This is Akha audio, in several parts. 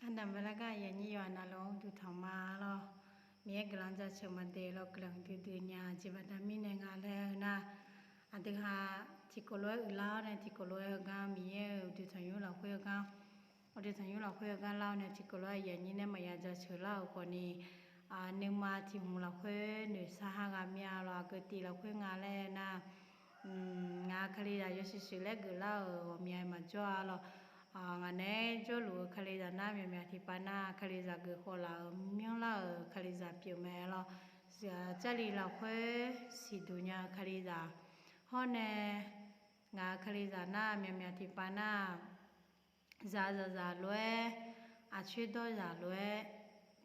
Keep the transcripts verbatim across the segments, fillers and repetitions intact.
Arnavmaqlar gar aqyuif aqnyir yawqha navluf-anr uqduq tanq ma lawr. Miqyaer guiqlanq jaceuq maqdaef lawr guiqlanq duidui nya jeq baqda mirnae nga laer-eu nar, aqdui ha tiqkawv lof-aer uiqlar-awr nae tiqkawv lof-aer heugar Miqyaer-euq uqduq tanqnymr lafkhoer heugar uqduq tanqnymr lafkhoer heugar lar-awr nae tiqkawv lof-aer aqyuif aqnyir nae maqya jaceuq lar-euq khawfni, nuima tiq hmq lafkhoer noeqshaq ha ghaq mya lawr aqgeu tiv lafkhoer nga laer nar, ngaq kalizaq yawshuif shuif laer geuflar-euq ghawqmya maqjawr-a lawr. Ngaq naeq-aer jawrluf-eu kalizaq nar myaqmyaq tiqpav nar kalizaq geuf khawf laf-euq myanrlar-euq kalizaq pyeuf mae lawr. Jarlif lafkhoer siqduq nya-eu kalizaq hawr nae, ngaq kalizaq nar myaqmyaq tiqpav nar, zaqzaqzaq lof-aer, aqcoer dawrzaq lof-aer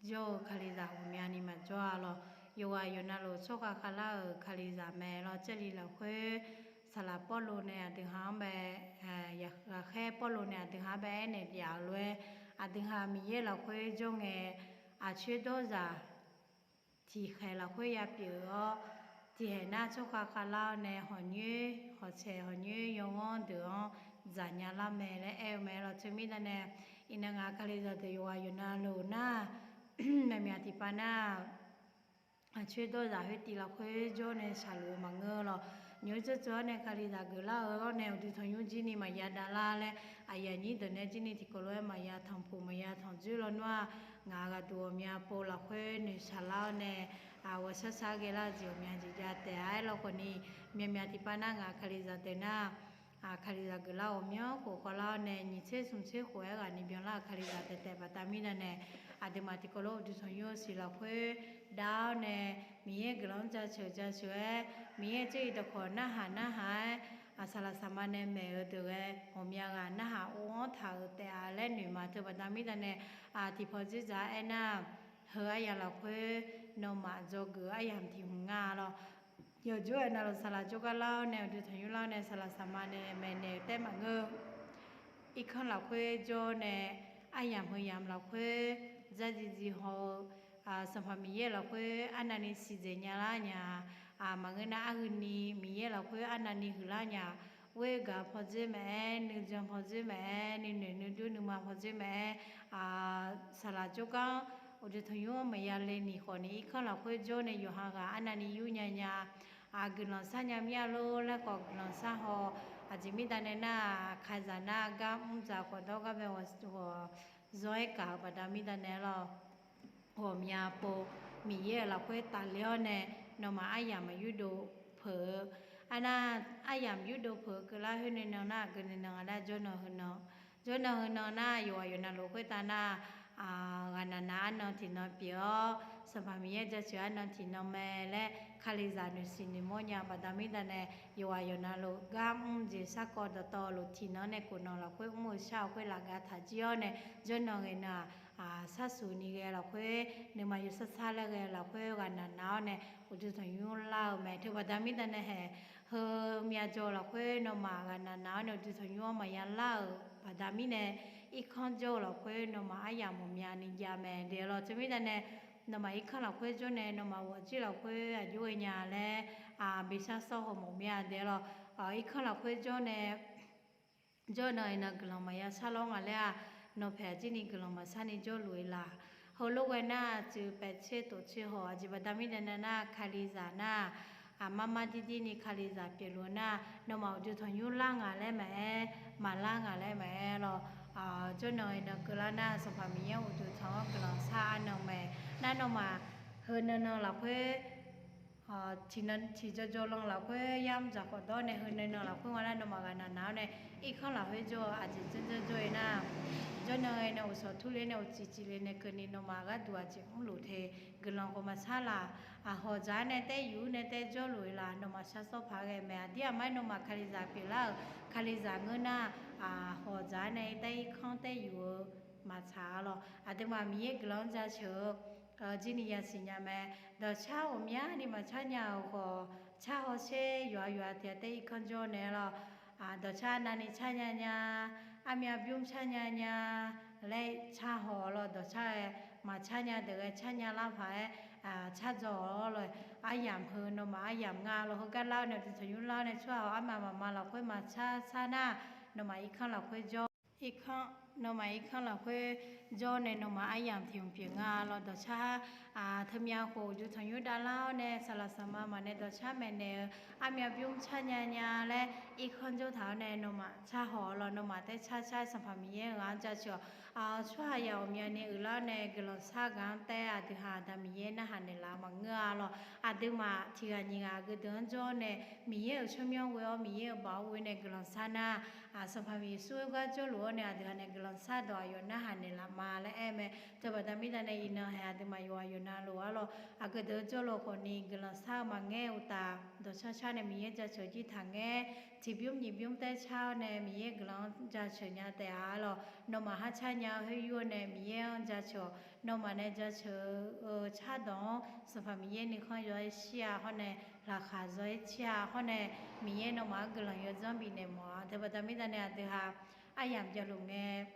jawr-eu kalizaq ghawqmyani maqjawr-a lawr. Yawqghaq yawqnavluf tsawrkhav khavlar-euq kalizaq mae lawr. Jarlif lafkhoer saqlaq Pawrluv nae aqdui ha-anr bae, ghaqkhaer Pawrluv nae aqdui ha-anr bae aernaeq jav-eu lof-aer, aqdui ha Miqyaer lafkhoer jawr ngae, aqcoer dawrzaq tiqkhaeq lafkhoer yapyeuf-awr, tiqkhaeq nar tsawrkhav khavlar-awr nae hawqnyoer hawqtsaeq hawqnyoer yawghanr deuq-anr dzaqnya lar mae laer aer-eu mae lawr. Teumirnae nae, iqnan ngaq kalizaq deuq yawqghaq yawqnavluf nar, myaqmyaq tiqpav nar, aqcoer dawrzaq khoertiv lafkhoer jawr nae shaqluf-eu maqngeur lawr. Nymq-mr tsawrtsov-awr nae kalizaq geuflar-eu-awr nae uqduq tanqnymr jir ni maqya davlar laer, aqyuif aqnyir deuq nae jir ni tiqkawv lof-aer maqya tanqpuq maqya tanqdzoer lawnmr-aq, ngaq ghaqduq ghawqmya pov lafkhoer noeqshaq lar-awr nae, ghawqshar shar ghae lar-eu jeq ghawqmya jeq jav taef-a. Aerlawkhawfni, myaqmyaq tiqpav nar ngaq kalizaq deuq nar, kalizaq geuflar ghawqmyanr khof khawvlar-awr nae nyiq tser smq tser khof-aer ghaq ni byanlar-euq kalizaq taef taef baqda mirnae nae, aqduimaf tiqkawv lof uqduq tanqnymr-eu siq lafkhoer dav-awr nae, Miqyaer guiqlanq-anr jaceuq jaceuq-aer, Miqyaer-euq tser-i dawqkawq narhaq narhaq-aer, saqlaq saqma nae maeq-eu deuq ghae ghawqmya ghaq narhaq or-anr taq-euq taef-a laer noeqma teu baqda mirnae nae, tiqpaw dzerdzaq-aer aernar, heu aryamq lafkhoer nawmaf dzawgeuf-eu aryamq tiq hmq nga lawr. Yawqjawr-aer navluf saqlaq jawrgar lar-awr nae uqduq tanqnymr lar-awr nae saqlaq saqma nae maeqnaeq-eu taef maqngeur. Irkanr lafkhoer jawr nae, aryamq heu yamq lafkhoer dzardziv dziv haw-eu, Sanqpaq Miqyaer lafkhoer arnavni siqdzaeq nyalar nya-a. Maqngeur nar arhuini Miqyaer lafkhoer arnavni huiqlar nya-a. Ghoer-eu gaq pawdzer maqaer, nuijan pawdzer maqaer, nuinoeq nuidur nuima pawdzer maqaer, saqlaq jawrgar-anr uqduq tanqnymr-anr maqya le ni khawfni irkanr lafkhoer jawr nae yawqha ghaq arnavni yur nya nya-a. Guiqlanq sharnya mir-a lor laer khawf guiqlanq shar haw. Aqjeq mirda nae nar-aq, kalizaq nar gar mr dzaq khawf dawr gar bae ghawq zanr-aer gaq-eu baqda mirda nae lawr. Ghawqmya pov Miqyaer-euq lafkhoer tafler-awr nae, nawmaf aryamq maqyurdov peuq-eu, arnar, aryamq yurdov peuq-eu keuvlar khoer nuinan nar aqgeu nuinan nga laer jawrnan heunan, jawrnan heunan nar yawqghaq yawqnavluf khoertav nar, ghaqnaq nav arnan tiqnan pyeuf-awr Sanqpaq Miqyaer jaceuq arnan tiqnan mae laer kalizaq noeqsiq noeqmawr nya baqda mirda nae, yawqghaq yawqnavluf gar mr jeq sarkawv dawqtawvluf tiqnan nae khofnan lafkhoer mr-eu shar-eu khoer lafgaf taq jir-awr nae, jawrnan ghae nan-aq, sharsuq ni ghae lafkhoer nuima yawsar sar laer ghae lafkhoer ghaqnaq nav-awr nae uqduq tanqnymr lar-eu mae. Teu baqda mirda nae haeq, heu myav jaw-eu lafkhoer nawmaf ghaqnaq nav-awr nae uqduq tanqnymr-anr maqya lar-euq baqda mirnae, irkanr jawr-eu lafkhoer nawmaf aryamq mawqmyani jav mae de lawr. Teumirda nae, nawmaf irkanr lafkhoer jawr nae nawmaf ghawqjir lafkhoer aqjox ghae nya laer, bishar sawr haw mawqmya de lawr. Irkanr lafkhoer jawr nae jawrnan iqnan guiqlanq maqya shar lawr nga laer-aq, nawqpaeq aqjir ni guiqlanq maqshar ni jawrluf-eu laq. Heulof ghae nar-aq, tsuif paev tser tof tser haw aqjeq baqda mirda nae nar kalizaq nar-aq, aqmar mar dir dir ni kalizaq pyeufluf-eu nar, nawmaf uqduq tanqnymr lar nga laer maqaer, maqlar nga laer maqaer lawr. Jawrnan iqnan keuvlar nar Sanqpaq Miqyaer uqduq tanq-anr guiqlanq shar arnan mae. Nar nawmaf heu nan nan lafkhoer tiqnan tiqjaw jaw lan lafkhoer yamr dzaq khawf dawr nae heu nan nan lafkhoer nga nar nawmaf ghaqnaq nav-awr nae irkanr lafkhoer jawr-eu aqjeq janrjanr jawr-eu nar, jawrnan ghae nae uqshawq turler nae uqcif cifle nae keuvni nawmaf gharduq aqjeq mrluf te guiqlanq khawf maqsar laf. Hawqdzaq-aer nae taevyuf-eu nae taev jawrluf-eu laf nawmaf shar sawr paq ghae mae. Aqdir aqmar-aer nawmaf kalizaq pyeuflar-euq kalizaq ngeur nar, hawqdzaq-aer nae taev irkanr taevyuf-eu maqtsaq-a lawr. Aqduimaf Miqyaer guiqlanq-anr jaceuq-eu jir ni yasiq nya mae. Dawqcar ghawqmyani maqcar nya-euq khawf, car hawsher yawqha yawqha tiq ghaq taev irkanr jawr nae lawr. Dawqcar navni car nya nya, armyav bymr car nya nya laer car haw-awq lawr. Dawqcar-aer maqcar nya deuq ghae car nya lar paq-aer car dzaw-awq lawr. Aryamq heu nawmaf aryamq nga lawr. Heugar lar-awr nae uqduq tanqnymr lar-awr nae tsawrhaq-awq arma maqma lafkhoer maqcar sar nar, nawmaf irkanr lafkhoer jawr Irkanr, nawmaf irkanr lafkhoer jawr nae nawmaf aryamq tiq hmq pyeuf nga lawr. Dawqcar, teumyav khof uqduq tanqnymr davlar-awr nae saqlaq saqma maqnae dawqcar maeqnaeq-eu armyav bymr car nya nya laer irkanr jawr taq-awr nae nawmaf car haw-awq lawr. Nawmaf taer car car Sanqpaq Miqyaer ghaq-anr jaceuq-awq. Tsawrhaq yaq ghawqmyani uiqlar-awr nae guiqlanq shar gaq-anr taer aqdui ha Aqda Miqyaer narhaq naeqlaf maqngeur-a lawr. Aqduimaf tiq ghaq nyiq ghaq aqgeu deuq-anr jawr-awr nae Miqyaer-euq tsawrmyanr ghoe-awr Miqyaer-euq baoq ghoe nae guiqlanq shar nar, Sanqpaq Miqyaer Yeqsur-eu gar jawrluf-awr nae aqdui ha nae guiqlanq shardawq aqyawf narhaq naeqlaf ma laer aer-eu mae. Teubaqda mirda nae iqnan haeq aqduimaf yawqghaq yawqna lof-aer lawr, aqgeu deuq-anr jawrluf khawfni guiqlanq shar-eu maqngeur-eu uqtaf, dawqcar car nae Miqyaer jaceuq jir taqngaer, tiqbymr nyiq bymr taer car-awr nae Miqyaer guiqlanq-anr jaceuq nya taef-a lawr. Nawmaf har car nya-eu khoer yur-awr nae Miqyaer-anr jaceuq-awq. Nawmaf nae jaceuq-eu cardawq-anr Sanqpaq Miqyaer nuikhanr yaw-aer shir-a hawr nae, laqkhaq zaw-aer cir-a hawr nae, Miqyaer nawmaf-anr guiqlanq yawdzanr bifnaeq mawf-a. Teubaqda mirda nae aqdui ha aryamq javluf ngae,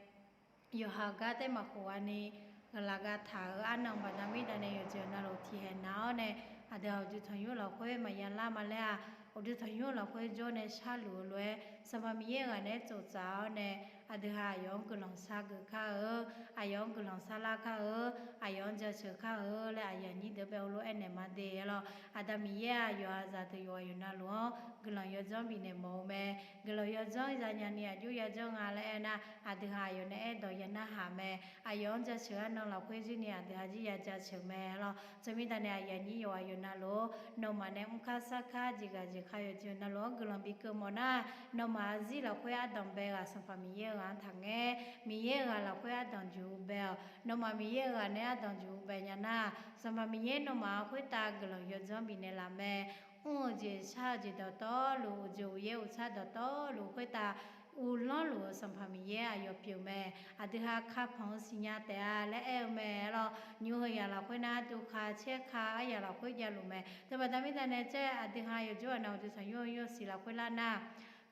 yawqha gar taer maqkhof-a ni, laqgav taq-euq arnan baqda mirda nae yawqjeq navluf tiqhaeq nav-awr nae, aqdui ha uqduq tanqnymr lafkhoer maqya lar ma laer-aq, uqduq tanqnymr lafkhoer jawr nae sharluf-eu lof-aer Sanqpaq Miqyaer ghaq naeq-aer tsoftsaf-awr nae, aqdui ha aqyawf-anr guiqlanq shar geuf kar-eu, aqyawf-anr guiqlanq shar lar kar-eu, aqyawf-anr jaceuq kar-eu laer aqyuif aqnyir deuq bae heulof-aer aernaeq ma de-a lawr. Aqda Miqyaer-aq yawqha zaqdeuq yawqghaq yawqna luf-anr guiqlanq yawdzanr bifnaeq mawf-eu mae. Guiqlanq yawdzanr zanya ni aqjox ya janr nga laer aer nar, aqdui ha aqyawf nae aerdawq ya narhaq mae. Aqyawf-anr jaceuq arnan lafkhoer jir ni aqdui ha jir ya jaceuq mae lawr. Teumirda nae aqyuif aqnyir yawqghaq yawqna luf-anr nawmaf nae mrkar sarkar jeqghaq jeqkhav yawqjeq navluf-anr guiqlanq bikeuv mawf nar, nawmaf-euq zir lafkhoer ardanq bae ghaq Sanqpaq Miqyaer-eu ghaq-anr taqngaer, Miqyaer-euq ghaq lafkhoer ardanq juq bae-awq. Nawmaf Miqyaer-euq ghaq nae ardanq juq bae nya nar, Sanqpaq Miqyaer nawmaf-anr khoertav guiqlanq yawdzanr bifnaeq laf mae. Mr-eu jeq shar-eu jeq dawqtawvluf, uqjeq uqyaer uqsar dawqtawvluf khoertav uvlanr luf-eu Sanqpaq Miqyaer aqyawf pyeuf mae. Aqdui ha kapanq-eu siqnya taef-a laer aer-eu mae lawr. Nymr heu yaq lafkhoer nar duq ka caer ka aryaq lafkhoer javluf mae. Teubaqda mirda nae caer aqdui ha yawqjawr aqnav uqduq tanqnymr-eu yawsiq lafkhoer lar nar,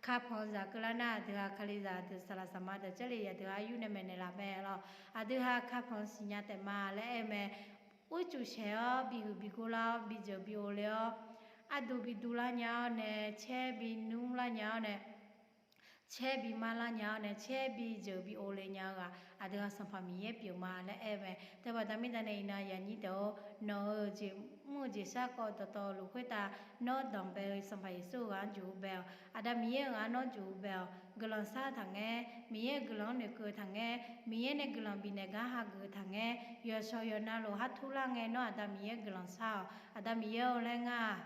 kapanq-eu zaq keuvlar nar aqdui ha kalizaq deuq saqlaq saqma deuq Jarlif yaqdui ha yur nae maeqnaeq laf mae lawr. Aqdui ha kapanq siqnya taef ma laer aer-eu mae. Urcuf shaeq-awr bihuiq bigor lar-awr bijeuq bi ov le-awr, arduq biduq lar nya-awr nae caer binmr lar nya-awr nae caer bimar lar nya-awr nae caer bijeuq bi ov le nya-eu ghaq aqdui ha Sanqpaq Miqyaer pyeuf ma laer aer-eu mae. Teubaqda mirda nae iqnan aqyuif aqnyir deuq-or, nawq-euq jeq mr-eu jeq sarkawv dawqtawvluf khoertav nawr danqbae-eu Sanqpaq Yeqsur-eu ghaq-anr juq-eu bae-awq. Aqda Miqyaer-euq ghaq nawr juq-eu bae-awq. Guiqlanq shar-eu taqngaer, Miqyaer-euq guiqlanq-anr noeqkeuv-eu taqngaer, Miqyaer nae guiqlanq bifnaeq gar hageuf-eu taqngaer, yawqshawq yawqna luf har tur lar ngae nawr Aqda Miqyaer guiqlanq shar-awq. Aqda Miqyaer-or laer ngar-aq,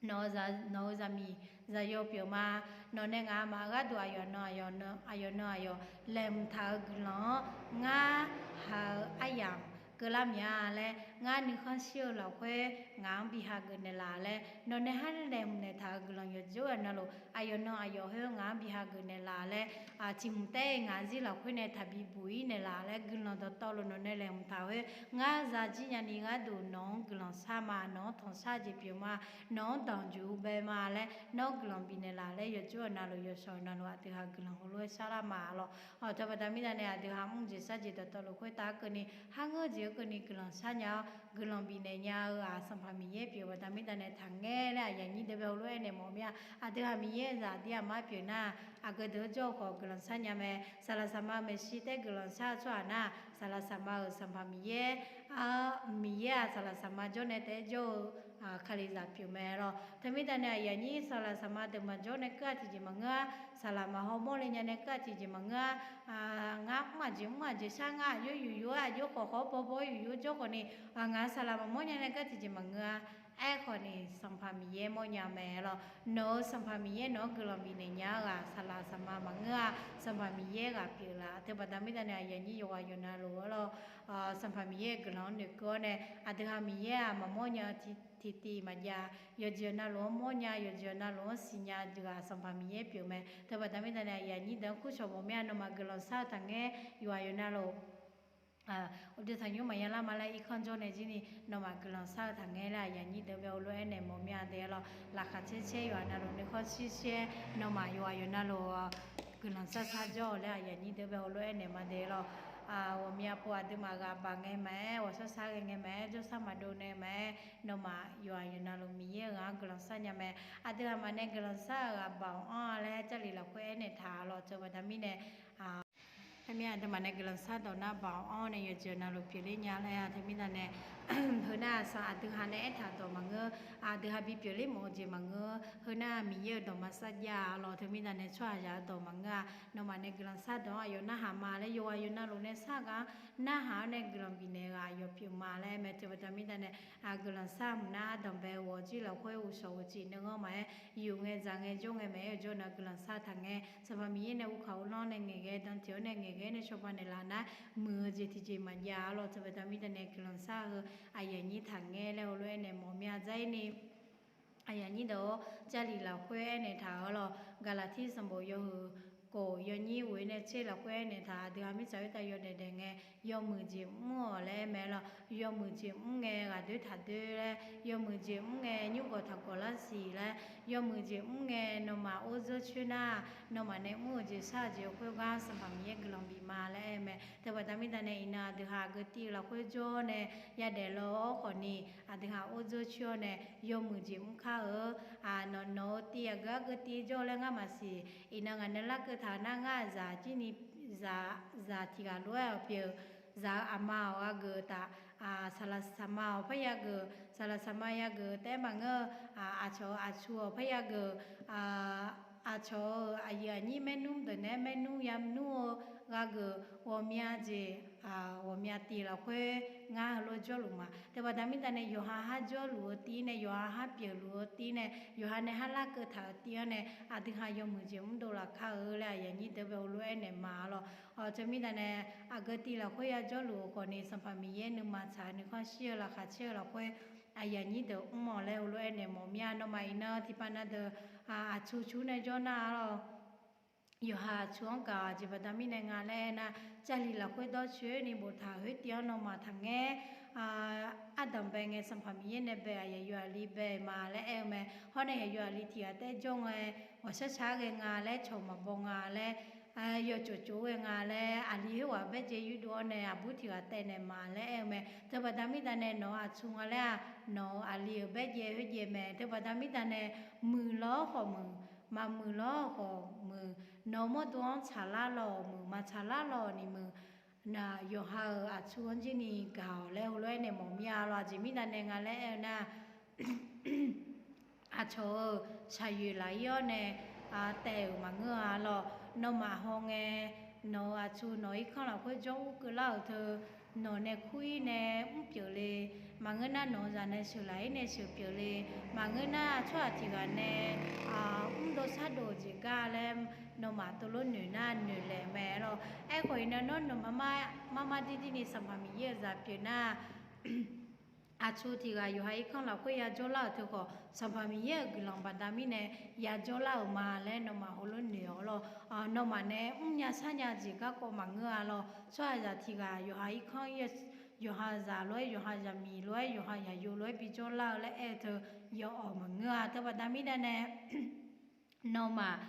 nawq-eu zaq, nawq-eu zaqmiq zaqyo pyeuf ma. Nawq nae ngaq maf gharduq aqyawf nan aqyawf nan aqyawf nan aqyawf laeqhmq taq-eu guiqlanq-anr ngar ha-eu aryamq keuvlar mya laer, ngar nuikhanr shir-eu lafkhoer ngaq-anr bi hageuf naeqlaf laer, nawq nae har laeqhmq naeqtaq-euq guiqlanq yawqjawr-eu navluf aqyawf nan aqyawf khoer ngaq-anr bi hageuf naeqlaf laer, tiq hmq taer-ir ngaq zir lafkhoer nae taqbi buq-ir naeqlaf laer guiqlanq dawqtawvluf nawq nae laeqhmq taq khoer ngar zajir nyani gharduq nawq-anr guiqlanq shar ma, nawq-anr tanqshar jeq pyeuf ma, nawq-anr danqjuq bae ma laer nawr guiqlanq bifnaeq laf laer yawqjawr-eu navluf yawqshawq-eu navluf aqdui ha guiqlanq heulof-aer shar lar ma lawq. Teubaqda mirda nae aqdui ha mr jeq shar jeq dawqtawvluf khoertav keuvni, har ngeur jeq-eu keuvni guiqlanq shar nya-awr guiqlanq bifnaeq nya-eu ghaq Sanqpaq Miqyaer pyeuf-eu baqda mirda nae taqngaer laer aqyuif aqnyir deuq bae heulof-aer naeq mawf mir-a. Aqdui ha Miqyaer-eu zaqdir aqmar pyeuf nar, aqgeu deuq-anr jawr-eu khawf guiqlanq shar nya mae. Saqlaq saqma maeqshi taer guiqlanq shar-eu tsawrhaq nar, saqlaq saqma-euq Sanqpaq Miqyaer, Miqyaer-aq saqlaq saqma jawr nae taef-aer jawr-eu kalizaq pyeuf mae lawq. Teumirda nae aqyuif aqnyir saqlaq saqma deuq maqjawr nae keuv-aq tiqjeq maqngeur-a. Saqlaq maqhaw mawr le nya nae keuv-aq tiqjeq maqngeur-a. Ngar mr-aq jeq mr-aq jeq shar ngar aqjox yuf yuf-aer aqjox khawf khawf-awr baw baw-aer yuf yuf-aer jawr khawfni, ngaq saqlaq maqmawr nya nae keuv-aq tiqjeq maqngeur-a. Aerkhawfni Sanqpaq Miqyaer mawrnya mae lawq. Nawq-euq Sanqpaq Miqyaer nawq-anr guiqlanq bifnaeq nya-eu ghaq saqlaq saqma maqngeur-a. Sanqpaq Miqyaer ghaq pyeuflaf teubaqda mirda nae aqyuif aqnyir yawqghaq yawqna luf-aer lawq. Sanqpaq Miqyaer-euq guiqlanq-anr noeqkeuv-awr nae aqdui ha Miqyaer-aq maqmawr nya-eu tiqtiv maqjav, yawqjeq navluf-anr mawrnya, yawqjeq navluf-anr siqnya deuq-aq Sanqpaq Miqyaer pyeuf mae. Teubaqda mirda nae aqyuif aqnyir deuq-anr kurshawq mawf mir-a. Nawmaf guiqlanq shar-eu taqngaer yawqghaq yawqna luf uqduq tanqnymr maqya lar ma laer irkanr jawr nae jir ni nawmaf guiqlanq shar-eu taqngaer laer aqyuif aqnyir deuq bae heulof-aer naeq mawf mir-a de lawq. Laqkhaq caer caer yawqghaq navluf nuikhanr shir shir-aer nawmaf yawqghaq yawqna luf guiqlanq shar shar jawr-eu laer aqyuif aqnyir deuq bae heulof-aer naeq ma de lawq. ghawqmya pov aqduimaf ghaq baq ngae maqaer, ghawqshar shar ghae ngae maqaer, jawrshar maqdov nae maqaer, nawmaf yawqghaq yawqnavluf Miqyaer-euq ghaq-anr guiqlanq shar nya mae. Aqdui aqmaf nae guiqlanq shar-eu ghaq Baoq anr-a laer Jarlif lafkhoer aernaeq taq-a lawq. Teubaqda mirnae, teumirnae aqduimaf nae guiqlanq shardawq nar Baoq anr nae yawqjeq navluf pyeufler nya laer-a. Teumirda nae, heu nar aqsaq aqdui ha nae aertaq dawq maqngeur, aqdui ha bipyeuf ler mawf-eu jeq maqngeur, heu nar Miqyaer-euq dawq maqsar jav-a lawq. Teumirda nae tsawrhaqzaq-eu dawq maqngeur-a. Nawmaf nae guiqlanq shardawq-anr aqyawf narhaq ma laer yawqghaq yawqnavluf nae sar ghaq-anr narhaq-awr nae guiqlanq bifnaeq-eu ghaq aqyawf pyeuf ma laer aer mae. Teubaqda mirda nae, guiqlanq shar-eu mqnar ardanqbae ghawq jir lafkhoer uqshawq uqcif nuiganr maqaer, yuf ngae dzaq ngae jawr ngae maqaer-eu jawr nar guiqlanq shar taq ngae, Sanqpaq Miqyaer nae uvkaq uvlanr nae ngaeqghae dan tiq-awr nae ngaeqghae nae cawba naeqlaf nar, muiq-eu jeq tiqjeq maqjav-a lawq. Teubaqda mirda nae guiqlanq shar-eu aqyuif aqnyir taq ngae laer heulof-aer naeq mawf mya. Aqyuif aqnyir deuq-awr, Jarlif lafkhoer aernaeq taq-eu lawq. Gaqlaqtir sanqbof yawhuiq kof yawnyir ghof-ir nae tser lafkhoer aernaeq taq, aqdui ha mirtsaq khoertav yawdaef daef ngae, yawmuiq jeq mr-awq laer aer mae lawq. Yawmuiq jeq mr ngae ghaqdoer taqdoer laer, yawmuiq jeq mr ngae nymrgawq taqgawq lar siq laer, yawmuiq jeq mr ngae nawmaf or dzeur coer nar, nawmaf nae mr-eu jeq shar-eu jeq khoergar Sanqpaq Miqyaer guiqlanq bif ma laer aer-eu mae. Teubaqda mirda nae iqnan aqdui ha aqgeu tiv-eu lafkhoer jawr nae yadaef law-awr khawfni, aqdui ha or dzeur coer-awr nae yawmuiq jeq mr kar-eu. Nawq nawq-eu tiv aqgeu argeu tiv jawr laer ngar maqsiq. Iqnan ngaq nae larkeuv taq nar ngar zaq jir ni zaq tiqghaq lof-aer-awq pyeuf. Zaq-eu aqma-awq ghageuf taf, saqlaq saqma-awq parya geuf, saqlaq saqma ya geuf taef-aer maqngeur-eu, aqcawq-eu aqtsu-awq parya geuf, aqcawq-euq aqyuif aqnyir maernmr deuq naeq-aer maernmr yanmr-eu ghageuf ghawqmya jeq, ghawqmya tiv lafkhoer ngar heulof jawrluf ma. Teubaqda mirda nae yawqha har jawrluf-eu tiv nae, yawqha har pyeufluf-eu tiv nae, yawqha nae har larkeuv taq-eu tiv-anr nae, aqdui ha yawmuiq jeq mrdov lafkar-eu laer aqyuif aqnyir deuq bae heulof-aer naeq ma-a lawq. Teumirda nae aqgeu tiv lafkhoer ya jawrluf-eu khawfni Sanqpaq Miqyaer nuima tsaq-eu nuikhanr shir-eu laqkhaq caer-eu lafkhoer aqyuif aqnyir deuq mr-awq laer heulof-aer naeq mawf mya. Nawmaf iqnan tiqpav na deuq aqtsu cu nae jawr nar-a lawq. Yawqha aqtsu-anr gaq-awq. Aqjeq baqda mirnae nga laer aernar, Jarlif lafkhoer dawrcoeni boftaq khoertiv-anr nawmaf taqngaer, ardanqbae ngae Sanqpaq Miqyaer nae bae-aq yaqyo aqli bae ma laer aer-eu mae. Hawr nae yaqyo aqli tiqghaq taef-aer jawr ngae, ghawqshar shar ghae nga laer, cawq maqbaw nga laer, yawtsov tsov ghae nga laer, aqli khoerghaq baerjae yurdov-awr nae aqbur tiqghaq taev naeq ma laer aer-eu mae. Teubaqda mirda nae nawq-eu aqtsu nga laer-aq, nawq-euq aqli-euq baerjae khoerjae mae. Teubaqda mirda nae muiqlawr khawf muiq, maqmuiqlawr khawf muiq, nawq-eu mawrdo-anr tsaqlar lawq muiq, maqtsaqlar lawq ni muiq, yawqha-euq aqtsu-anr jir ni gaq-awq laer heulof-aer naeq mawf mya-a lawq. Aqjeq mirda nae nga laer aer-eu nar, aqcawq-euq shaqyoeq laf-ir-awr nae taev-euq maqngeur-a lawq. Nawmaf hawngae, nawq-euq aqtsu nawq-euq irkanr lafkhoer jawr ur keuvlar-euq teu, nawq nae kur-ir nae mr pyeuf le. Maqngeur nar nawq-eu zaq nae sheuqlaq-ir nae sheuq pyeuf le. Maqngeur nar tsawrhaq tiqghaq nae mrdov shardov-eu jeq gar laer nawmaf teulof noeq nar noeq laeq mae lawq. Aerkhawf iqnan nawr nawq mar mar dir dir ni Sanqpaq Miqyaer-euq zaq pyeuf nar, aqtsu tiqghaq yawqha irkanr lafkhoer ya jawrlar-euq teu khawf, Sanqpaq Miqyaer-euq guiqlanq baqda mirnae ya jawrlar-euq ma laer nawmaf heulof noeq-awq lawq. Nawmaf nae mrnya sharnya jeq garkawv maqngeur-a lawq. Tsawrhaqzaq tiqghaq yawqha irkanr, yawqha zaq lof-aer, yawqha zaqmiq lof-aer, yawqha zaqyo lof-aer bijawr lar-eu laer aer-eu teu yawawq maqngeur-a. Teubaqda mirda nae nawmaf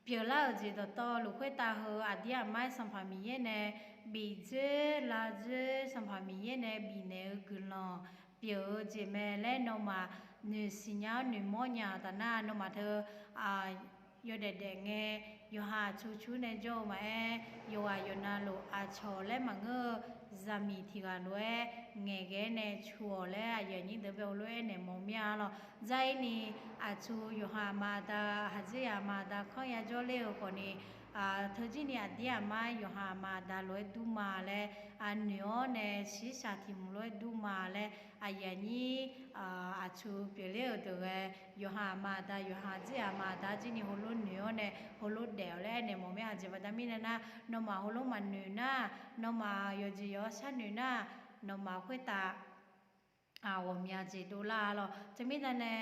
pyeuflar-euq jeq dawqtawvluf khoertav heu aqdir aqmar-aer Sanqpaq Miqyaer nae bifdzoer lavdzoer, Sanqpaq Miqyaer nae bifnaeq-eu guiqlanq pyeuf-eu jeq mae laer nawmaf noeqsiq nya-awr noeqmawr nya-euq taf nar, nawmaf teu yawdaef daef ngae, yawqha aqtsu cur nae jawr-eu maqaer, yawqghaq yawqnavluf aqcawq laer maqngeur-eu zaqmiq tiqghaq lof-aer ngaeqghae nae cu-awq laer aqyuif aqnyir deuq bae heulof-aer naeq mawf mir-a lawq. Dzar-ir ni aqtsu yawqha aqma aqda, haqdzer yaq aqma aqda kanr ya jawr ler-eu khawfni, teujir ni aqdir aqmar yawqha aqma aqda lof-aer dur ma laer noeq-awr nae shiqshaq tiq hmq lof-aer dur ma laer aqyuif aqnyir aqtsu pyeufler-euq deuq ghae, yawqha aqma aqda, yawqha haqdzer aqma aqda jir ni heulof noeq-awr nae heulof daef-awq laer aernaeq mawf mir-a. Aqjeq baqda mirnae nar, nawmaf heulof maqnoeq nar, nawmaf yawqjeq yawq-awr sharnoeq nar, nawmaf khoertav ghawqmya jeq dovlar-a lawq. Teumirnae nae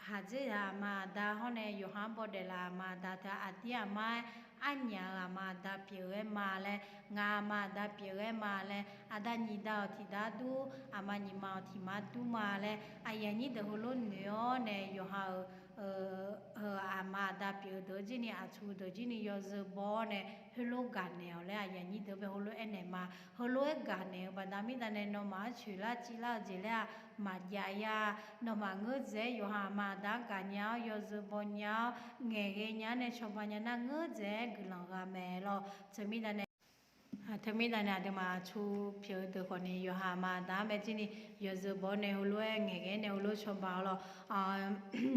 haqdzer yaq aqma aqda hawr nae yawqha-anr bawdaef laf aqma aqda teu aqdir aqmar-aer arnyaf-euq aqma aqda pyeuf-aer ma laer, ngaq aqma aqda pyeuf-aer ma laer, aqda nyiq da-awq tiq da dur, aqma nyiq ma-awq tiq ma dur ma laer aqyuif aqnyir deuq heulof noeq-awr nae yawqha-euq eu, aqma aqda pyeuf-eu deuq-eu jir ni aqtsu deuq jir ni yawzeu baw-awr nae heulof gaqnaeq-awq laer aqyuif aqnyir deuq bae heulof aernaeq ma. Heulof-aer gaqnaeq-eu baqda mirda nae nawmaf-anr coeqlar civlar-eu jeq laer-aq maqjav ya. Nawmaf ngeur dzaeq-aer yawqha aqma aqda-anr gaqnya-awr yawzeu baw nya-awr ngaeqghae nya-awr nae cawba nya nar ngeur dzaeq-aer guiqlanq gha mae lawr. Teumirda nae Teumirda nae aqduimaf aqtsu pyeuf-eu deuq khawfni yawqha aqma aqda-anr bae jir ni yawzeu baw-awr nae heulof-aer ngaeqghae-aer nae heulof cawba-awr lawr.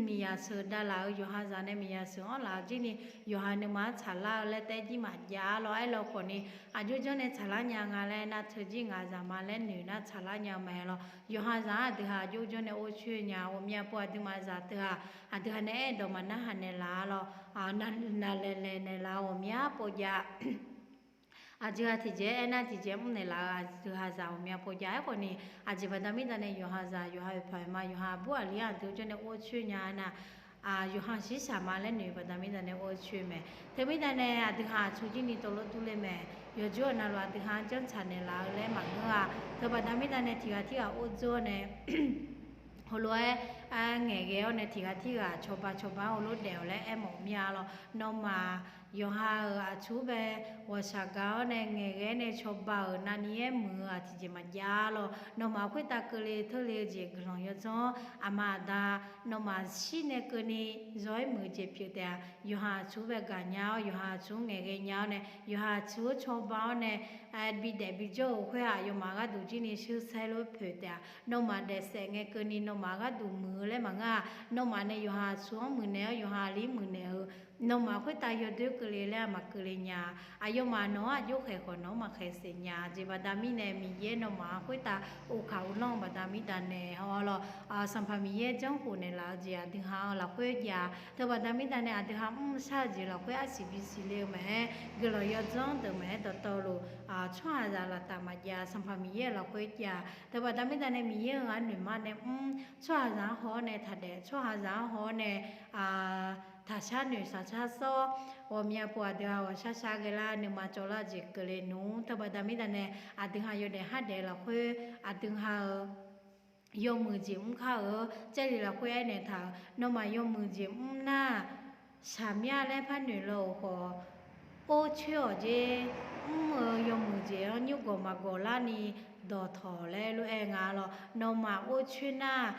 Miqyaq sheuq davlaf-eu yawqha zaq nae miqyaq sheuq-anr laf-eu jir ni yawqha nuima-anr tsaqlar-eu laer taef jir maqjav-a lawr. Aerlawkhawfni aqjox janr nae tsaqlar nya nga laer nar teu jir ngaq zaqma laer noeq nar tsaqlar nya-eu mae lawr. Yawqha zaq-anr aqdui ha aqjox janr nae or coer nya. Ghawqmya pov aqduimaf zaq teu-aq aqdui ha nae aerdawq maqnar haq naeqlaf-a lawr. Naqlaeq laeqnaeq laf-eu ghawqmya pov jav. Aqdui ha tiqjeq aernar tiqjeq mrnaeq laf-eu aqdui ha zaq ghawqmya pov jav. Aerkhawfni aqjeq baqda mirda nae yawqha zaq yawqha oeqpaq oeqma yawqha aqbur aqli-anr aqdui janr nae or coer nya nar yawqha shiqshaq ma laer noeq baqda mirda nae or coer mae. Teumirda nae aqdui ha aqtsu jir ni tawvlor durler mae. Yawqjawr-eu navluf aqdui ha-anr janr tsaq naeqlaf-eu laer maqngeur-a. Teubaqda mirda nae tiqghaq tirghaq or dzeur-awr nae heulof-aer ngaeqghae-awr nae tiqghaq tirghaq cawba cawba-anr heulof daef-awq laer aermawf mir-a lawr. Nawmaf yawqha-euq aqtsu bae ghawqshaq gaq-awr nae ngaeqghae-awr nae cawba-euq navni-aer muiq-eu aq tiqjeq maqjav lawr. Nawmaf khoertav keuvle teurle-eu jeq guiqlanq yawdzanr-anr aqma aqda nawmaf shir nae keuvni yaw-aer muiq-eu jeq pyeuf taef-a. Yawqha aqtsu bae gaqnya-awr yawqha aqtsu-anr ngaeqghae nya-awr nae yawqha aqtsu-anr cawba-awr nae bidaef bijawr-euq khoer-aq aqyawfmaf gharduq jir ni sheursaer lof poeq taef-a. Nawmaf daefsaef ngae keuvni nawmaf gharduq muiq-eu laer maqngeur-a. Nawmaf nae yawqha aqtsu-anr muiqnaeq-awr yawqha aqli-anr muiqnaeq-eu nawmaf khoertav yawdoer keuvle laer-aq maqkeuvle nya. Aqyawfmaf nawq-anr aqjox khaeq khawf nawq-anr maqkhaeq saef nya. Aqjeq baqda mirnae Miqyaer nawmaf-anr khoertav uvkaq uvlanr-eu baqda mirda nae haw-awr lawr. Sanqpaq Miqyaer janrkhof naeqlaf-eu jeq aqdui ha-anr lafkhoer jav. Teubaqda mirda nae aqdui ha mrshar-eu jeq lafkhoer arsiq bisiq le-eu maqaer guiqlanq yawdzanr deuq maqaer dawqtawvluf tsawrhaqzaq laftav maqjav Sanqpaq Miqyaer-euq lafkhoer jav. Teubaqda mirda nae Miqyaer-euq ghaq noeqma nae mr tsawrhaqzaq-anr haw-awr nae taqdaef tsawrhaqzaq-anr haw-awr nae taqshar noeq saqshar sawr ghawqmya pov aqdui ha ghawqshar shar ghae lar nuima cawvlar-eu jeq keuvle nmr. Teubaqda mirda nae aqdui ha yawdaef hardaef lafkhoer aqdui ha-euq yawmuiq jeq mr kar-eu jarlif lafkhoer aernaeq taq-euq nawmaf yawmuiq jeq mr nar shaqmyar laer par noeq lawq-euq khawf or coer-awq jer. Mr-eu yawmuiq jeq-anr nymrgawq maqgawq larni dawqtawq laer lof-aer nga lawq. Nawmaf or coer nar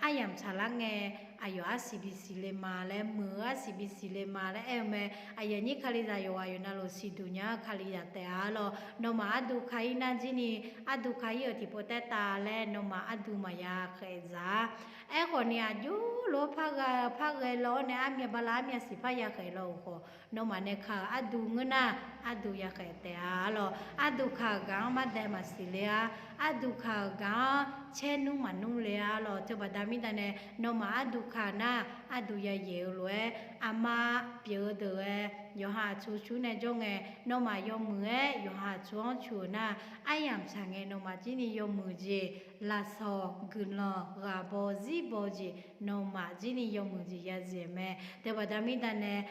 aryamq tsaqlar ngae aqyawf arsiq bisiq le ma laer muiq-eu arsiq bisiq le ma laer aer-eu mae. Aqyuif aqnyir Kalizaq yawqghaq yawqnavluf siqduq nya-eu Kalizaq taef-a lawq. Nawmaf arduq ka-ir nar jir ni arduq ka-ir-euq tiqpov taertav laer nawmaf arduq maqya khaeq dzaq-a. Aerkhawf ni aqjox lof-aer par ghae par ghae law-awr nae armyav bala armyav siq par ya khaeq law-euq khawf nawmaf nae ka-euq arduq ngeur nar arduq ya khaeq taef-a lawq. Arduq ka-euq gaq-anr mardae maqsiq le-a. Arduq ka-euq gaq-anr caernmr maqnmr le-a lawq. Teubaqda mirda nae nawmaf arduq ka nar arduq ya yaeq-eu lof-aer aqma pyeuf-eu deuq-aer yawqha aqtsu cur nae jawr ngae nawmaf yawmuiq-aer yawqha aqtsu-anr cu-euq nar aryamq tsaq ngae nawmaf jir ni yawmuiq jeq lafsawq guiqlanq ghaq baw zir baw jeq nawmaf jir ni yawmuiq jeq ya dzaeq mae. Teubaqda mirda nae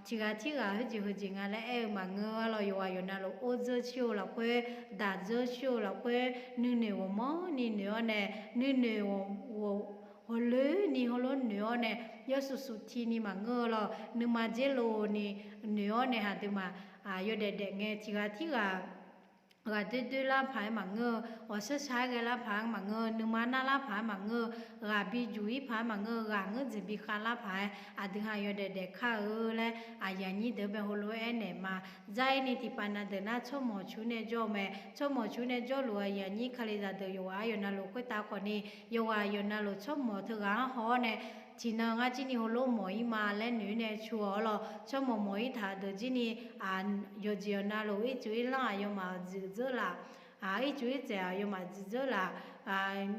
tiqghaq tirghaq heujeq heujeq nga laer aer-eu maqngeur-a lawq. Yawqghaq yawqnavluf or dzeur coer-eu lafkhoer daq dzeur coer-eu lafkhoer nuinoeq ghawqmanrni noeq-awr nae nuinoeq ghawqloer ni heulof noeq-awr nae yawshuif shuif tini maqngeur-eu lawq. Nuima dzer lov ni noeq-awr nae haqduimaf yawdaef daef ngae tiqghaq tirghaq ghaqdoer doer lar paq-aer maqngeur-eu ghawqshar shar-aer ghae lar paq-aer maqngeur-eu nuima nar lar paq-aer maqngeur-eu ghaq bi juq-ir paq-aer maqngeur-eu ghaq ngeur dzeq bi khav lar paq-aer aqdui ha yawdaef daef kar-eu laer aqyuif aqnyir deuq bae heulof-aer aernaeq ma. Dzar-ir ni tiqpav na deuq nar tsawrmawq cur nae jawr-eu mae. Tsawrmawq cur nae jawrluf-eu aqyuif aqnyir Kalizaq deuq yawqghaq-aer yawqnavluf khoertav khawfni yawqghaq yawqnavluf tsawrmawq teughaq-anr haw-awr nae tiqnan ngar jir ni heulof mawq-ir ma laer noeq-ir nae cu-awq lawq. Tsawrmawq mawq-ir taq deuq jir ni yawqjeq yawqnavluf ircuf irlanr aqyawfmaf dzuif dzeur laf ircuf irtsaeq aqyawfmaf dzuif dzeur laf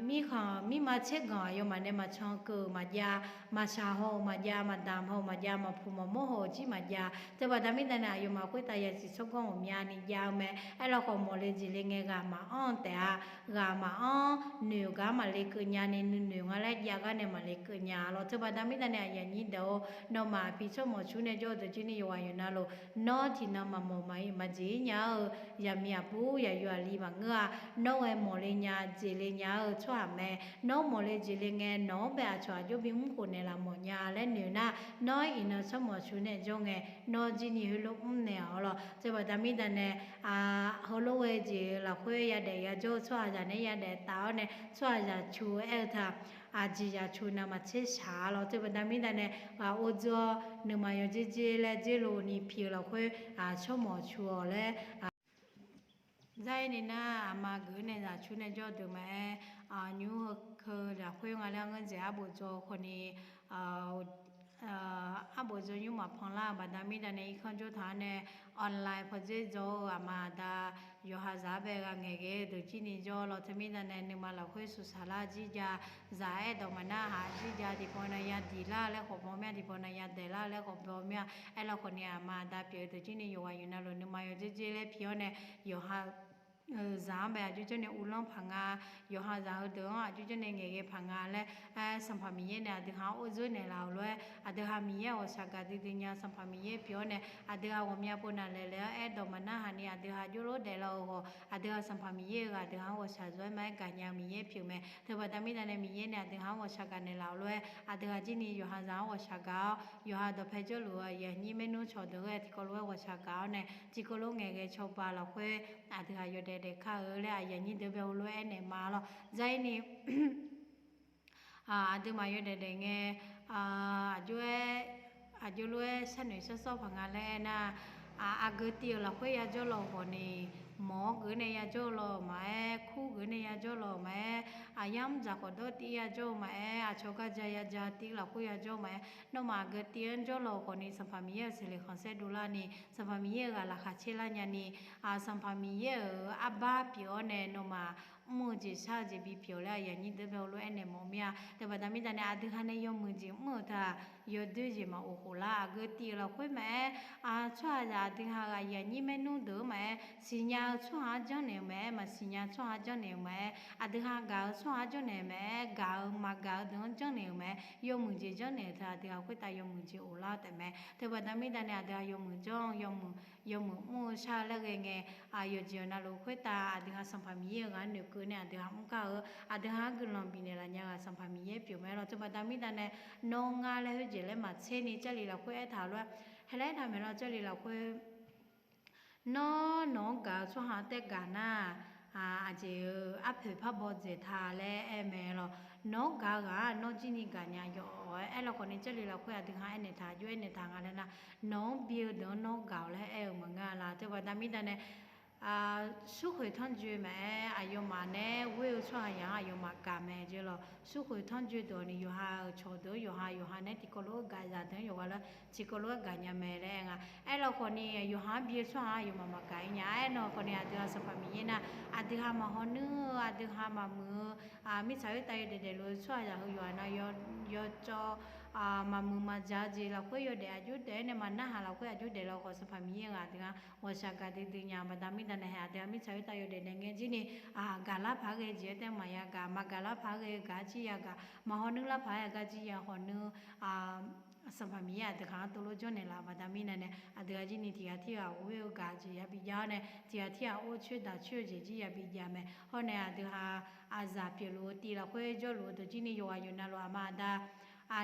mirkhanq mirma tserganq aqyawfmaf nae maqcan keuv-euq maqjav, maqshaq haw-euq maqjav, maqdamq haw-euq maqjav, maqpuq maqmawr haw-euq jir maqjav. Teubaqda mirda nae aqyawfmaf khoertav yasiq tsawrganr ghawqmyani jav-eu mae. Aerlawkhawf mawq le jeq le ngae ghaq maqanr-eu taef-a. Ghaq maqanr noeq-eu gar maqle keuv nya ni nuinoeq nga laer jav gar nae maqle keuv nya lawq. Teubaqda mirda nae aqyuif aqnyir deuq-or nawmaf aqpi tsawrmawq cur nae jawr-eu deuq jir ni yawqghaq yawqnavluf nawr tiqnan maqmawq maqjeq-ir nya-eu zaqmiq aqbur zaqyo aqli maqngeur-a. Nawr ghae mawq le nya jeq le nya-eu tsawrhaq mae. Nawr mawqle jeq le ngae, nawq-anr bae aqcawq aqjox bimr khof naeqlaf mawfnya laer noeq nar, nawr iqnan tsawrmawq cu nae jawr ngae, nawr jir ni heulof mrnaeq-awq lawq. Teubaqda mirda nae, heulof ghae jeq-eu lafkhoer yadaef yajawr-eu tsawrhaqzaq nae yadaef taf-awr nae, tsawrhaqzaq cu aer-eu taq, aqjeq zaq cu navmaqtser shaq-a lawq. Teubaqda mirda nae, ghaq or dzeur-awr nuima yawdzer dzer laer dzer lov ni pi-eu lafkhoer, tsawrmawq cu-awq laer, zar-ir ni nar, aqma geuf nae zaq cu nae jawr deuq maqaer, nymr heu lafkhoer nga laer ngeur dzaeq arbof dzaw khawf ni, arbof dzaw nymr maqpan lar-eu baqda mirda nae irkanr jawr taq-awr nae, online pawdzer dzaw-eu aqma aqda, yawqha zaq-anr bae ghaq ngaeqghae-eu deuq jir ni jawr lawq. Teumirda nae nuima lafkhoer suqsaq lar jir ja, zaq aerdawq maqnar haq jir ja tiqpawf na ya diq lar laer khawf baw mir-a, tiqpawf na ya daeq lar laer khawf baw mir-a. Aerlar khawf ni aqma aqda pyeuf-eu deuq jir ni yawqghaq yawqna luf nuima yawdzer dzer laer pi-awr nae, yawqha zaq-anr bae aqjox jawr nae uvlanr paq nga, yawqha zaq heudeuq-anr aqjox jawr nae ngaeqghae paq nga laer, aer Sanqpaq Miqyaer nae aqdui ha-anr or dzeur naeqlaf-euq lof-aer, aqdui ha Miqyaer-euq ghawqshaq gaq duidui nya Sanqpaq Miqyaer pyeuf-awr nae, aqdui ha ghawqmya pov naqlaeq laeq-awr aerdawq maqnar haq ni aqdui ha jawrlof daeflar-eu ghawq, aqdui ha Sanqpaq Miqyaer-euq ghaq aqdui ha-anr ghawqshaq zawr-aer ma-aer gaqnya-eu Miqyaer pyeuf mae. Teubaqda mirda nae Miqyaer nae aqdui ha-anr ghawqshaq gaq naeqlaf-euq lof-aer, aqdui ha jir ni yawqha zaq-anr ghawqshaq gaq-awr, yawqha dawqpae jawrluf-eu aqyuif aqnyir maernmr cawqdeuq ghae tiqkawv lof-aer ghawqshaq gaq-awr nae, tiqkawv lof ngaeqghae cawba lafkhoer aqdui ha yawdaef daef kar-eu laer aqyuif aqnyir deuq bae heulof-aer naeq ma lawq. Zar-ir ni aqduimaf yawdaef daef ngae, aqjox-aer, aqjox lof-aer sharnoeq shar sawr paq nga laer aernar, aqgeu tiv-euq lafkhoer yajawr law-eu khawf ni, mawq-awr geuf nae yajawr law-euq maqaer, kur geuf nae yajawr law-euq maqaer, aqyar mr dzaq khawf dawr tiv yajawr-eu maqaer, aqcawq gar ja ya ja tiv lafkhoer yajawr-eu maqaer, nawmaf aqgeu tiv-anr jawr law-eu khawf ni Sanqpaq Miqyaer-euq seqleq khanqsaer dovlar ni, Sanqpaq Miqyaer-euq ghaq laqkhaq caer lar nya ni, Sanqpaq Miqyaer-euq arbar pyeuf-awr nae nawmaf mr-eu jeq shar-eu jeq bipyeuf laer aqyuif aqnyir deuq bae heulof-aer naeq mawf mir-a. Teubaqda mirda nae aqdui ha nae yawmuiq jeq mr-euq taq, yawdoer jeq maqof khof lar. Aqgeu tiv-euq lafkhoer maqaer, tsawrhaqzaq aqdui ha-euq aqyuif aqnyir maernmr deuq-anr maqaer, siqnya-eu tsawrhaq-anr janrnaeq-euq maqaer, maqsiqnya tsawrhaq-anr janrnaeq-euq maqaer, aqdui ha gaq-eu tsawrhaq-anr janrnaeq-eu maqaer, gaq-eu maqgaq-eu deuq-anr janrnaeq-euq maqaer, yawmuiq jeq janrnaeq-euq taq aqdui ha khoertav yawmuiq jeq of lar-eu taef mae. Teubaqda mirda nae aqdui ha yawmuiq janr-eu yawmuiq mr-eu shar-eu laer ghae ngae, yawqjeq yawqna luf khoertav aqdui ha Sanqpaq Miqyaer-euq ghaq-anr noeqkeuv nae aqdui ha mr kar-eu, aqdui ha-anr guiqlanq bifnaeq laf nya ghaq Sanqpaq Miqyaer pyeuf mae lawq. Teubaqda mirda nae nawr ngar laer khoerjeq laer maqtser ni Jarlif lafkhoer aertaq-eu lof-aer, heulof-aer aertaq maeq lawr Jarlif lafkhoer Nawr, nawq-anr gaq-eu tsawrhaq-anr taef gaq nar, aqjeq-euq arpoeq par baw dzaeq ta laer aer mae lawq. Nawq-anr gaq-eu ghaq-aq nawr jir ni gaqnya yawf-awq-aer aer lawq khawf ni Jarlif lafkhoer aqdui ha aernaeq taq, aqjox aernaeq taq nga laer nar, nawq-anr bi-eu deuq-anr nawr gaq-awq laer aer-eu maqngeur-a la. Teubaqda mirda nae, smrkhoeq tanrjoe maqaer, aqyawfmaf nae ghoer-eu tsawrhaq yaq-anr aqyawfmaf gaq mae jeq lawq. Smrkhoeq tanrjoe deuq-awq ni yawqha-euq cawqdeuq-anr yawqha, yawqha nae tiqkawv lof-aer gaq zaqdeuq-anr yawqha laer tiqkawv lof-aer gaqnya mae laer aer nga. Aerlawq khawf ni yawqha-anr bi-eu tsawrhaq-anr aqyawfmaf maqgaq-ir nya. Aernaeq khawf ni aqdui ha Sanqpaq Miqyaer nar, aqdui ha maqhaw nuir-eu, aqdui ha maqmuiq-eu, mirtsaq khoertav yawdaef daefluf-eu tsawrhaq yaq heu yawqha nar yawcawv maqmuiq maqjaq-eu jeq lafkhoer yawdaef aqjox daef-aer nae maqnarhaq lafkhoer aqjox daefluf-eu khawf Sanqpaq Miqyaer-euq aqdui ha ghawqshaq gaq duidui nya. Baqda mirda nae hae aqdui ha mirtsaq khoertav yawdaef daef ngae jir ni, gaqlar paq-aer ghae jeq-aer taef maqya gaq, maqgaqlar paq-aer ghae-eu gaq-aer jir ya gaq, maqhaw nuirlar paq-aer gar jir ya haw nuir. Sanqpaq Miqyaer aqdui ha-anr tov lof janrnaeq laf-eu baqda mirda nae aqdui ha jir ni tiqghaq tirghaq ghoer-eu gaq-eu jeq yabi jav-awr nae tiqghaq tirghaq or coer daq coer-eu jeq jir yabi jav mae. Hawr nae aqdui ha aqzaq pyeufluf-eu tiv lafkhoer jawrluf-eu deuq jir ni yawqghaq yawqnavluf aqma aqda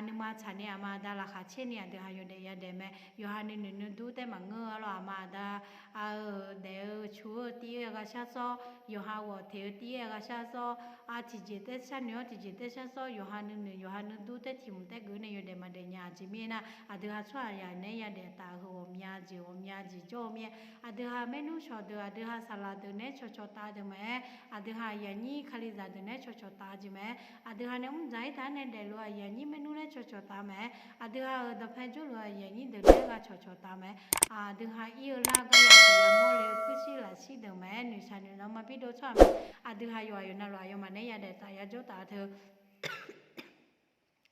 nuima tsaq nae aqma aqda laqkhaq caer ni aqdui ha yawdaef yadaef mae. Yawqha nuinoeq nuidur taef maqngeur-a lawq. Aqma aqda-euq daef-eu cu-eu tiv-aer gha shar sawr, yawqha ghawq teq-eu tiv-aer gha shar sawr, tiqjeq taef sharnoeq-awr tiqjeq taef shar sawr, yawqha nuinoeq yawqha nuidur taef tiq hmq taef geuf nae yawdaef maqdaef nya-a. Aqjeq mirnae nar aqdui ha tsawrhaq yaq naeq-aer yadaef taf-eu heu ghawqmya jeq ghawqmya jeq jawr-eu mirnae, aqdui ha maernmr shawq deuq, aqdui ha saqlaq deuq naeq-aer cawqcawq taf deuq maqaer, aqdui ha aqyuif aqnyir Kalizaq deuq naeq-aer cawqcawq taf jeq maqaer, aqdui ha nae mr dzaq-ir taf-aer nae daefluf aqyuif aqnyir maernmr naeq-aer cawqcawq taf maqaer, aqdui ha-euq dawqpae jawrluf aqyuif aqnyir deuq naeq-aer gha cawqcawq taf maqaer, aqdui ha ir-eu lar gar yasiq yamawr le-eu kuirshir lafshir deuq maqaer, noeqshaq noeqlanq maqbir dov tsawrhaq maqaer, aqdui ha yawqghaq yawqnavluf aqyawfmaf naeq-aer yadaef taf yajawr taf teu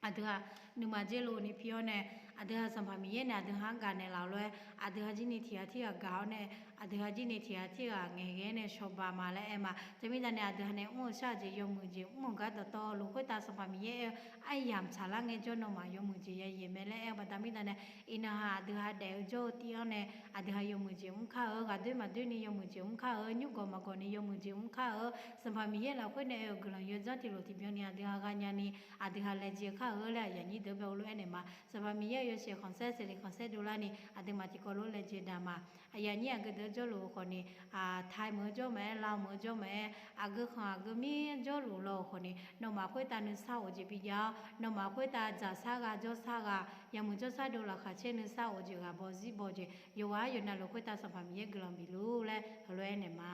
aqdui ha nuima dzer lov ni pi-awr nae Aqdui-aq Sanqpaq Miqyaer nae aqdui ha-anr gaqnaeq laf-eu lof-aer, aqdui ha jir ni tiq ghaq tirghaq gaq-awr nae, aqdui ha jir ni tiq ghaq tirghaq ngaeqghae nae shawba ma laer aer ma. Teumirnae nae aqdui ha nae mr-eu shar-aq jeq yawmuiq jeq mr-euq gar dawqtawvluf khoertav Sanqpaq Miqyaer aer-eu aryamq tsaqlar ngaejawr nawmaf yawmuiq jeq ya yaeq mae laer aer-eu baqda mirnae nae, iqnan ha aqdui ha daef-eu jawr-eu tiv-anr nae aqdui ha yawmuiq jeq mr kar-eu, ghaqdoer maqdoer ni yawmuiq jeq mr kar-eu, nymrgawq maqgawq ni yawmuiq jeq mr kar-eu, Sanqpaq Miqyaer lafkhoer nae oe-euq guiqlanq yawdzanr tiqlof tiqbyan ni aqdui ha gha nya ni aqdui ha laejae kar-eu laer aqyuif aqnyir deuq bae heulof-aer naeq ma. Sanqpaq Miqyaer-euq yawshaef khanqsaer saeqleq khanqsaer dovlar ni aqduimaf tiqkawv lof-aer laejae daq ma. Aqyuif aqnyir aqgeu deuq-anr jawrluf-eu khawf ni, Taiq meuq-anr jawr maqaer, Lav meuq-anr jawr maqaer, aqgeu khanq aqgeu mir-anr jawrluf law-euq khawf ni, nawmaf khoertav nuisar of-eu jeq bijav-awr, nawmaf khoertav dzaqsar gha jawrsar gha, yawmuiq jawrsar dov laqkhaq caer nuisar of-eu jeq ghaq baw zir baw jeq yawqghaq-aer yawqnavluf khoertav Sanqpaq Miqyaer guiqlanq bifluf laer heulof-aer naeq ma.